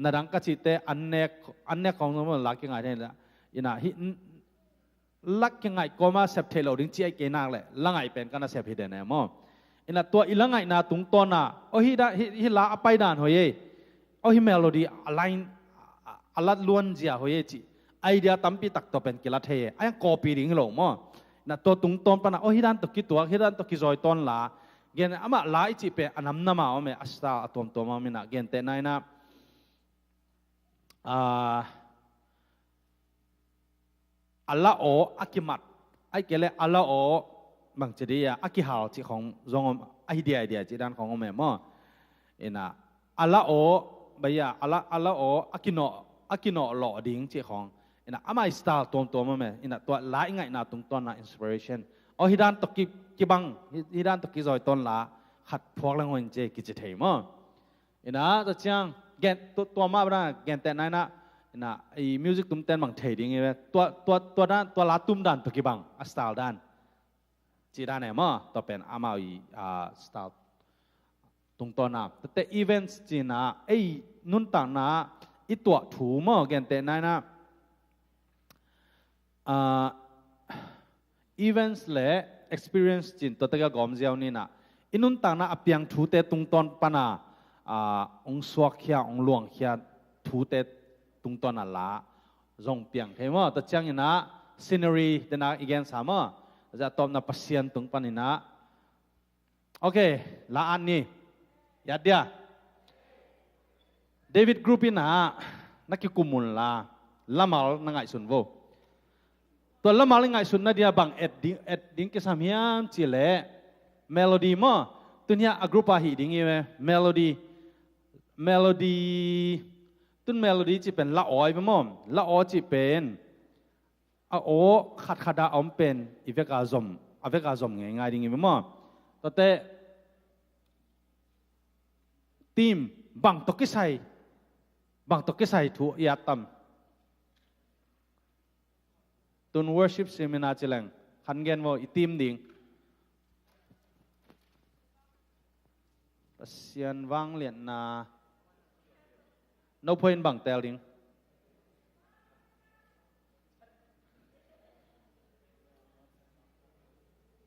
Na dang ka cihte an nek, an nek khawng zong la kingai thei in ah, hih, n-, la kingaih kawma sep theih loh ding ci ahi kei nak leh, la ngaih pen ka na sep hi den e maw. In ah tua i la ngaihna tungtawn ah, aw, hih dan, hih, hih la a paidan hoih e, aw, hih melody a line, a, a lat luanzia hoih e cih idea tampi tak tua pen kila thei e. A hiang copy ding hi lo maw. In ah tua tungtawn pan ah, aw, hih dan tawh kituak, hih dan tawh kizawitawn la. Gen amah la i cih pen a namnam a om e, a style a tuamtuam a om in ah, gentehna in ah, ah, a la aw a kimat, ahih kei leh a la aw bang ci ding a, a kihal cih khawng zong om, ahi diaidiai cih dan khawng om e maw. In ah a la aw, bai a, a la, a la aw a kinawh, a kinawh lawh ding cih khawng. In ah amah i style tuamtuam om e. In ah tua la i ngaihna tungtawn ah inspiration, aw, hih dan tawh ki, kibang, hih, hih dan tawh kizawitawn la khat phuak leng hoih in ci, kici thei maw. In ah, tua ciang, gen, tu-, tua mah bang, gentehna in ah, in ah, i music tumten bang thei ding hi ve. Tua, tua, tua dan, tua la tum dan tawh kibang, a style dan. Cih dan e maw, tua pen amau i, ah, style tungtawn ah. Tuate events ci-in ah, ei nuntakna i tuah thu maw, gentehna in ah, ah, events le experience ci-in tua tek a gawm ziau ni in ah, i nuntakna a piang thute tungtawn pan ah, ah, hong suakkhia, hong luangkhia thute tungtawn ah la zong piang thei maw. Tua ciangin ah scenery den ah i gensa maw. Tua ciang a tawpna Pasian tung panin ah, ok, la at ni. Yat dia. David Group in ah na kikum un la, lamal na ngaihsun vo. Tua lamal i ngaihsutna dia bang et ding, et ding kisam hiam cih leh, melody maw. Tun hiah a group ah hih ding hi ve, melody. Melody, tun melody cih pen la aw hi ve maw. La aw cih pen a aw khatkhat a om pen i vek a zom, a vek a zom ngeingai ding hi ve maw. Tuate theme, bang tawh kisai, bang tawh kisai thu i at tam. Tun worship seminar ci leng, khan gen vo, i theme ding. Pasian vangliatna. No point, bang teel ding?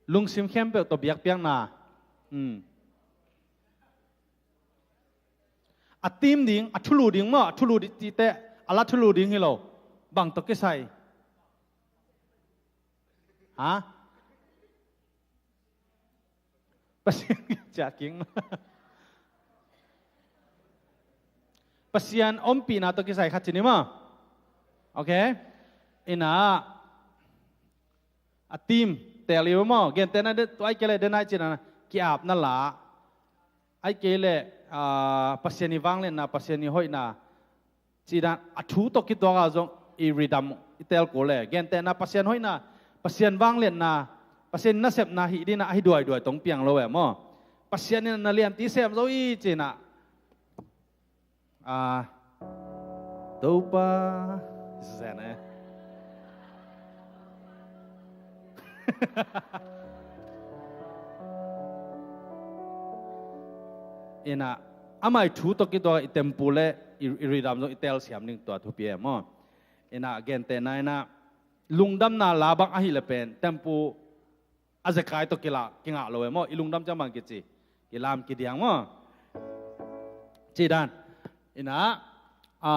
Lungsim khempeuh tawh biakpiakna. Hmm. A theme ding, a thulu ding maw, a thulu ding cihte, a la thulu ding hi lo. Bang tawh kisai? Ha? Pasian, ciah king. Pasian ompihna tawh kisai khat ci ni maw. Ok. In ah, a theme teel hi ve maw. Gentehna, tua ahih kei leh den ah i cihna, ki-apna la. Ahih kei leh, ah, Pasian i vangliatna, Pasian i hoihna. Cih dan a thu tawh kituak a zong i rhythm i teel kul e. Gentehna, Pasian hoihna, Pasian vangliatna, Pasian nasepna hih ding in ah ahi duaiduai tawh hong piang lo e maw. Pasian in na lianpi sem zo hi ci-in ah, a, Topa, zen e. In ah, amah i thu tawh kituak i temple le i, i ridam zong i telsiam ding tua thupi e maw. In ah, gentehna in ah, lungdamna la bang ahih leh pen temple a zekai tawh kila, kingah lo e maw. I lungdam ciang bang kici, kilam kidiang maw. Cih dan. In ah, a,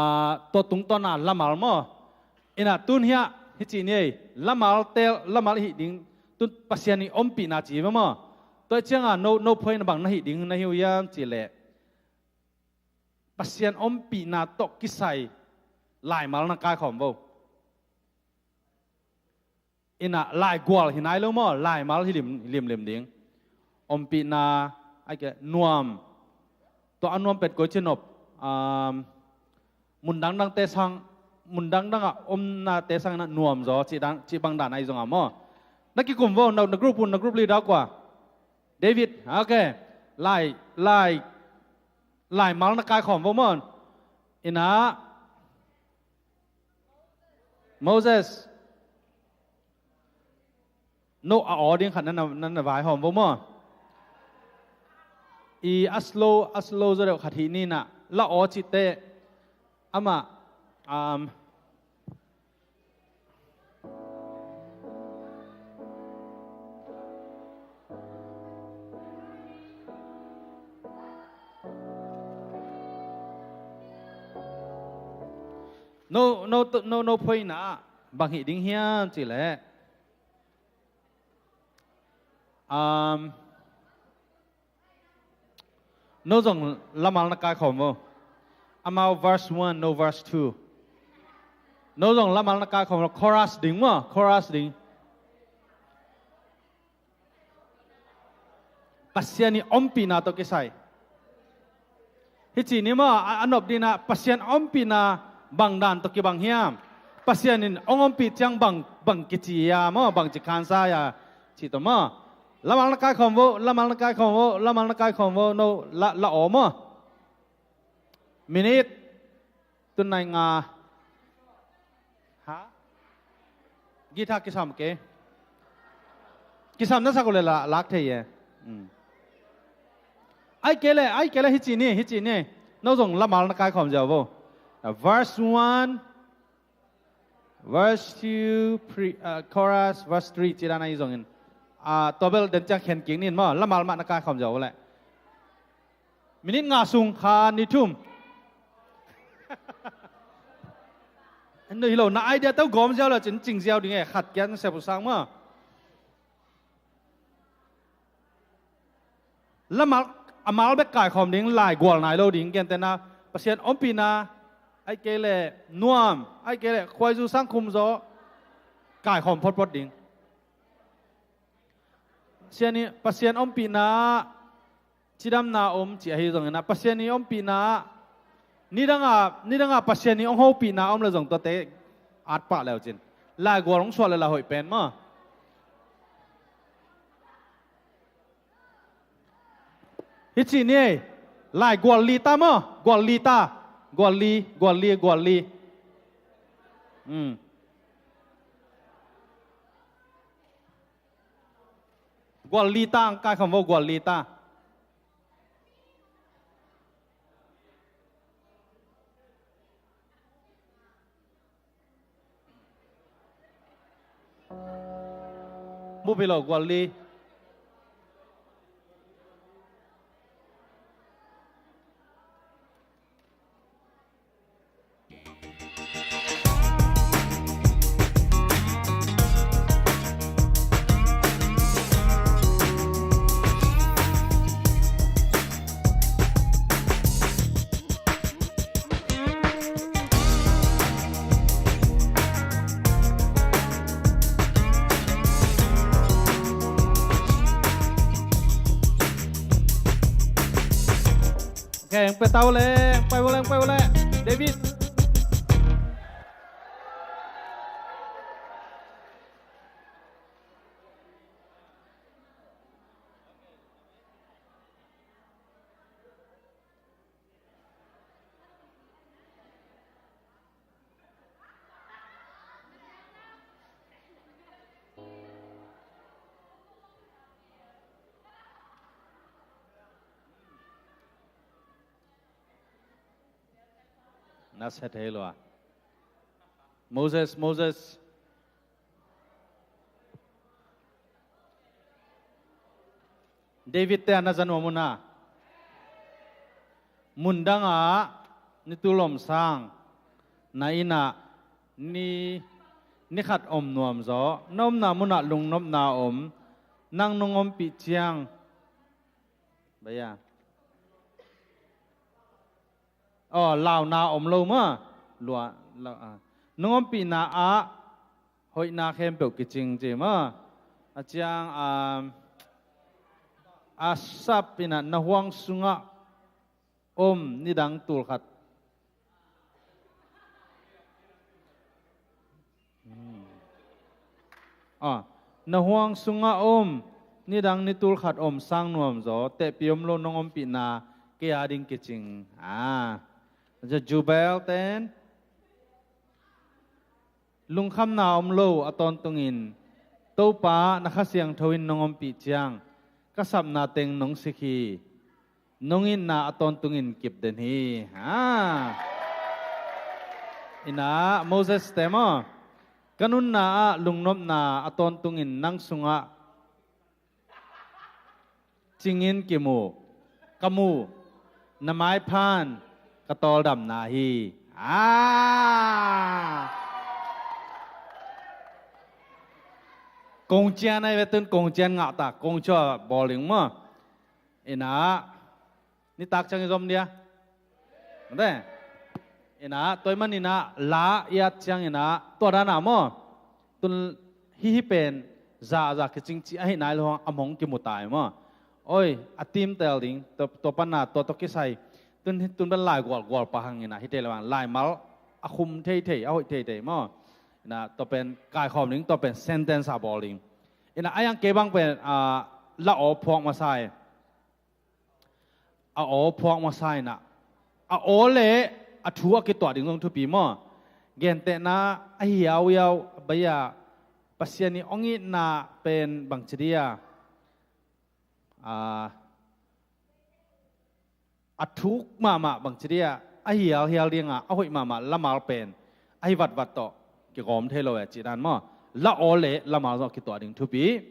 tua tungtawn a lamal maw. In ah, tun hiah, hih ci ni ei, lamal tel, lamal i hih ding, tun Pasian i ompihna ci ve maw. Tua ciang a, no, no point bang na hih ding na hi uh hiam cih leh, Pasian ompihna tawh kisai laimal na kaikhawm vo. In ah, laigual hi nai lo maw, laimal hi lim, lim, lim ding. Ompihna, ahih kei leh nuam. Tua a nuam pen koi ci nop, um, mun dangdangte sang, mun dangdang a omnate sang in ah nuam zaw, cih dan, cih bang dan ahi zong a maw. Na kikum vo, na, na group un, na group leader kua? David, ok. Lai, lai, laimal na kaikhawm vo maw. In ah, Moses. No a aw ding khat na, na, na, na vaihawm vo maw. I a slow, a slow zaw deuh khat hih ni in ah, la aw cih teh. Amah, um, no, no, no, no point in ah, bang hih ding hiam cih leh, um, no zong lamal na kaikhawm vo. Amau verse one, no verse two. No zong lamal na kaikhawm vo, chorus ding maw, chorus ding. Pasian i ompihna tawh kisai. Hih ci ni maw, a, a nop ding in ah, Pasian ompihna bang dan tawh kibang hiam. Pasian in hong ompih ciang bang, bang kici a maw, bang ci khansa a, cih tawh maw. Lamal na kaikhawm vo, lamal na kaikhawm vo, lamal na kaikhawm vo, no, la, la aw maw. Minute, tun nai nga. Ha? Guitar kisam kei. Kisam na sak uh leh la, lak thei e. Mm. Ahih kei leh, ahih kei leh hih ci ni, hih ci ni. No zong lamal na kaikhawm ziau vo. Verse one, verse two, pre, uh, chorus, verse three, cih dan ahi zongin. Ah, tua bel den ciang khen kik ni maw, lamal mah na kaikhawm ziau vo leh. Minute nga sung kha ni thum. Hi lo, na idea tawh gawm ziau le cin cing ziau ding e, khat kia na sep uh sang maw. Lamal, a mal bek kaikhawm ding, laigual nai lo ding, gentehna, Pasian ompihna, ahih kei leh nuam, ahih kei leh khuaizu sangkhum zaw, kaikhawm photphot ding. Pasian i, Pasian ompihna, cidamna om cih ahi zongin ah, Pasian i ompihna, nidang a, nidang a Pasian i hong hopihna om le zong tuate at pah le uh cin. Laigual hong suah le la hoih pen maw. Hih ci ni ei, laigual li ta maw, gual li ta, gual li, gual li, gual li. Hmm. Gual li ta, ang kaikhawm vo, gual li ta. Bupi lo, gual li. Ok, hong pia ta uh leh, hong pai uh leh, hong pai uh leh. David. Na sia thei lua. Moses, Moses. David te a na za nuam uh na. Mundang ah ni tul om sang na inn ah ni, ni khat om nuam zaw, na omna munah lungnopna om, nang nong ompih ciang. Baya. Aw, launa om lo maw. Lua, la, ah. Nong ompihna ah hoihna khempeuh kicing ci maw. A ciang, ah, a sap in ah na huang sungah om nidang tul khat. Hmm. Ah, na huang sungah om nidang ni tul khat om sang nuam zaw, tehpih om lo nong ompihna kei a ding kicing. Ah, Jubel ten lungkhamna om lo a tawntungin Topa na Kha Siangtho in nong ompih ciang ka sapna teng nong sik hi. Nong itna a tawntungin kip den hi. Ha. Ina Moses te maw, ka nunna ah lungnopna a tawntungin nang sungah cingin kimu, ka mu, na maiphan ka tawldamna hi. Ah. Kongcian ai ve tun kongcian ngah ta, kongcian bawling maw. Ina, nitak ciang i zom dia. Mate. Ina, tua i man ina, la i at ciang ina, tua dana maw. Tun hih hih pen za za kicing ci ahi nai lo hang a mong kimu tai maw. Oi, a tim tel ding, tua, tua pana, tua, tua kisai. Tun, tun ban lai gual gual pa hang ina, hi te le bang, lai mal, a khum thei thei, a hoih thei thei maw. Ina, tua pen, kai khawm ding, tua pen, sentence a bawl ding. Ina, a yang kei bang pen, a, la aw phuak masai. A aw phuak masa inah a aw le a thu a kituah ding zong thupi maw? Gentehna a hiauhiau a baia Pasian i ong itna pen bangci dia, a, a thuk mahmah bangci dia, a hialhial dinga a hoih mahmah lamal pen a hi vatvat tawh kigawm thei lo e cih dan maw? La aw le lamal zong a kituah ding thupi.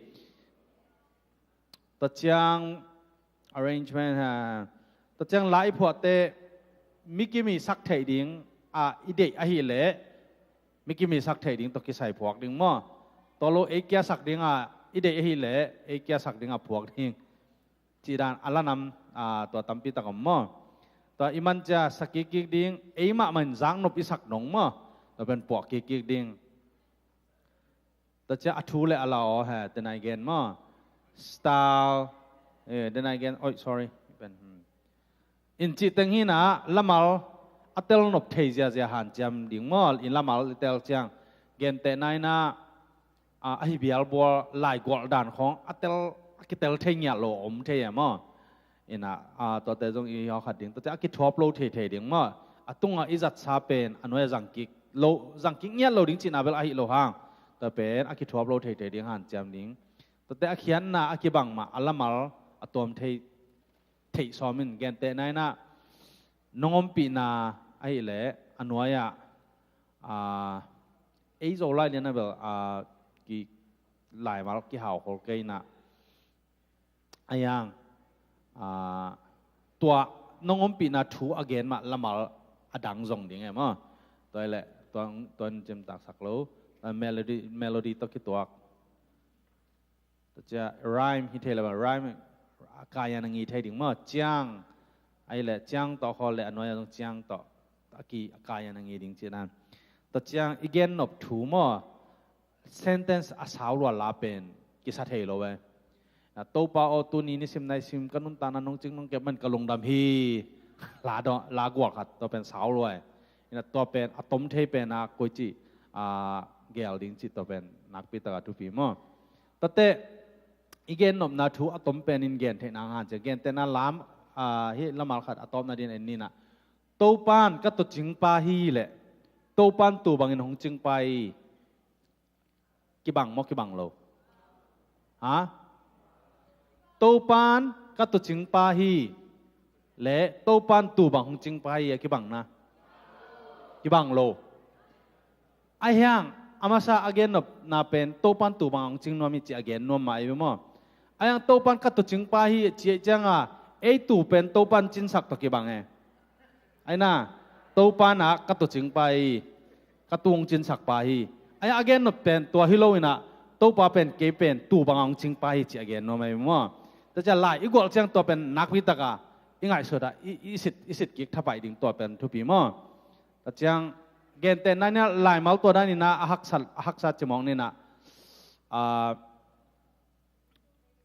Tua ciang arrangement ha. Tua ciang la i phuahte mi kimi sak theih ding a i deih ahileh mi kimi sak theih ding tawh kisai phuak ding maw? Tua lo ei kia sak ding a i deih ahileh ei kia sak ding a phuak ding. Cih dan a lanam, a, tua tampi tak om maw? Tua i man cia sak kikkik ding, ei mahmah in zaknop i sak dong maw? Tua pen puah kikkik ding. Tua cia a thu le a la aw he, denai gen maw? Style, eh, denai gen, oi, sorry. Pen, hmm. In cih teng hinah lamal a tel nop thei ziazia hanciam ding maw? In lamal i tel ciang. Gentehna inah, a, a hi bialbual laigualh dan khawng a tel, a kitel thei ngiat lo om thei e maw? Inah, a, tuate zong i hawkhat ding. Tuate a kithuap lo thei thei ding maw? A tungah i zatsa pen a nuai a zangkik lo, zangkik ngiat lo ding cihna bel ahi lo hang. Tua pen a kithuap lo thei thei ding hanciam ding. Tuate a khiatna a kibang mah a lamal a tuam thei, theih sawm in gentehna inah nong ompihna ahileh a nuai-ah, a, ei zo lai lian a bel, a, ki laimal kihau khol kei inah. A yang, a, tua nong ompihna thu a gen mah lamal a dang zong ding e maw? Tua ileh, tua, tua in cimtak sak lo, a, melody, melody tawh kituak. Tua cia rhyme hi thei lo maw, rhyme a kaian a ngi thei ding maw? Ciang, a ileh ciang tawh khawl le a nuai a zong ciang tawh a ki a kaian a ngi ding cih nan. Tua ciang i gen nop thu maw? Sentence a sau lua la pen kisa thei lo e. Na Topa aw tuni nisim naisim ka nuntakna nong cing nong kep man ka lungdam hi. La dawh, la gual khat tua pen sau lua e. Ina tua pen a tom thei pen a koici, a, gel ding cih tua pen nakpi taka thupi maw? Tuate i gen nopna thu a tom pen in gen theihna hanciam. Gentehna lam, a, hi lamal khat a tawpna din en ninah. Topan ka tucingpa hi leh Topan tu bangin hong cingpa hi. Kibang maw kibang lo? Ha? Topan ka tucingpa hi le Topan tu bang hong cingpa hi a kibangna. Kibang lo. Ahi hang a masa a gennopna pen Topan tuu bang hong cing nuam hi ci a gen nuam mah ei ve maw. Ahi hang Topan ka tuucingpa hi ci ei cianga ei tuu pen Topan cinsak tawh kibang e. Aina Topan ah ka tuucingpa hi, ka tuu hong cinsakpa hi. Ahi hang a gennop pen tua hi lo inah Topa pen kei pen tuu bang hong cingpa hi ci a gen nuam ei ve maw. Tua ciang lai i gualh ciang tua pen nakpi taka i ngaihsut ah i, i sit, i sit kik thapai ding tua pen thupi maw. Tua ciang gentehna inah laimal tua dan inah a haksa, a haksa cimawng inah, ah,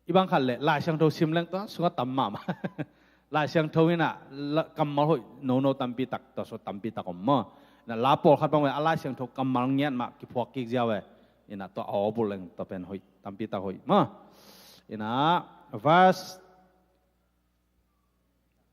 i bang khat leh Lai Siangtho sim leng tua sungah tam mahmah. Lai Siangtho inah la, kammal hoih nono tampi tak, tua sungah tampi tak om maw. Inah la pawlkhat bang ve a Lai Siangtho kammal ngiat mah kiphuak kik ziau e. Inah tua a aw bulh leng tua pen hoih, tampi tak hoih maw. Inah verse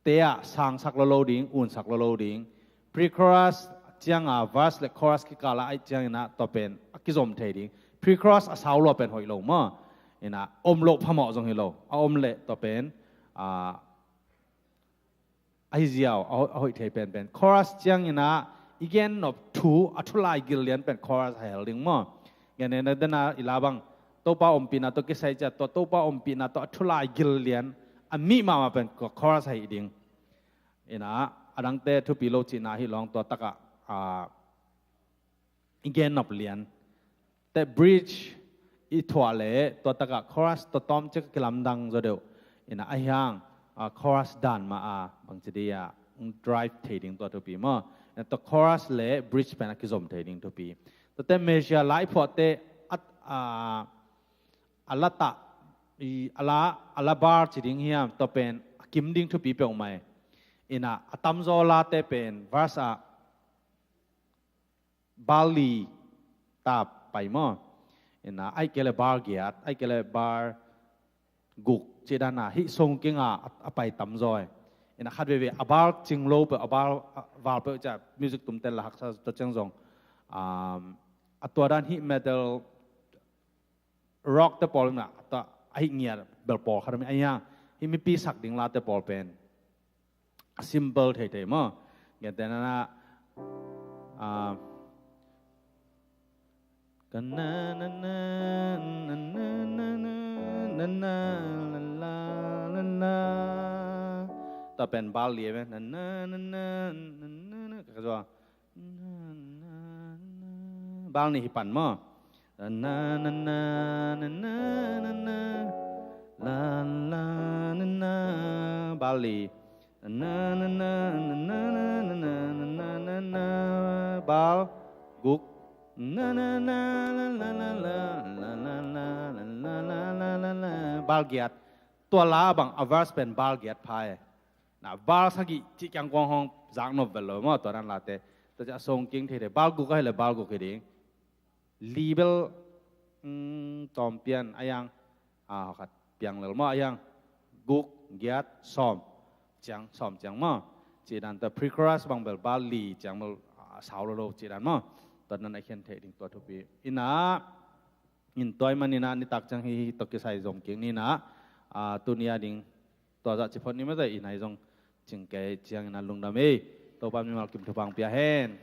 te ah sangsak lo lo ding, unsak lo lo ding. Pre-chorus cianga verse le chorus kikal ah aih cianginah tua pen a kizom thei ding. Pre-chorus a sau lua pen hoih lo maw. Inah om loh phamawh zong hi lo. A om leh tua pen, ah, ahi ziau, a hoih, a hoih thei penpen. Chorus cianginah i gennop thu, a thulai gil lian pen chorus a hel ding maw. Gentehna dena i la bang Topa ompihna tawh kisai ciat tua Topa ompihna tawh a thulai gil lian a mih mahmah pen chorus ahi ding. Inah a dangte thupi lo cihna hi lo hang tua takah, ah, i gennop lian. Te bridge i thuah leh tua takah chorus tua tawm ciak a kilamdang zaw deuh. Inah ahi hang, ah, chorus dan mah a bangci dih ah drive thei ding tua thupi maw. Inah tua chorus le bridge pen a kizom thei ding thupi. Tuate measure la i phuahte a, ah, a la tah, i, a la, a la bar ci ding hiam, tua pen a kim ding thupi peuhmah e. Inah a tamzaw late pen verse ah bar li ta pai maw. Inah aih kei leh bar giat, aih kei leh bar guk cih dana hih song kinga a, a pai tamzaw e. Inah khat veve a bar cing lo peuh, a bar, a, val peuh ciah music tumte la haksa tua ciang zong, um, a tua dan hih metal rock te pawl inah tua ahi ngiat bel pawl khat om hi. Ahi hang hih mipi sak ding late pawl pen a simple theithei maw. Gentehna, ah, ka na na na, na na na na, na na la la la la. Tua pen bar li e, na na na na, na na na, ka zua. Bar nih hi pan maw. Na na na, na na na na, la la na na, bar li. Na na na, na na na, bar guk. Na na na, la la la la, la la la la, la la la la la, bar giat. Tua la bang a verse pen bar giat pha e. Na bar sagih cih kiang kuang hong zak nop vel lo maw tua dan late. Tua ciah song king theithei, bar guk ahi leh bar guk hi ding. Li bel, mm, tawm pian a yang, ah, khat piang lel maw a yang. Guk, giat, sawm. Ciang, sawm ciang maw. Cih dan tua pre-chorus bang bel bar li ciang bel, ah, sau lo lo cih dan maw. Tua dan a khian theih ding tua thupi. Inah, in tua ahih maninah nitak ciang hih, hih tawh kisai zong kik ninah, ah, tuni a ding tua zah ci phot ni mah zah in ahi zong cing kei cianginah lungdam ei. Topa mimal kim thupha hong pia hen.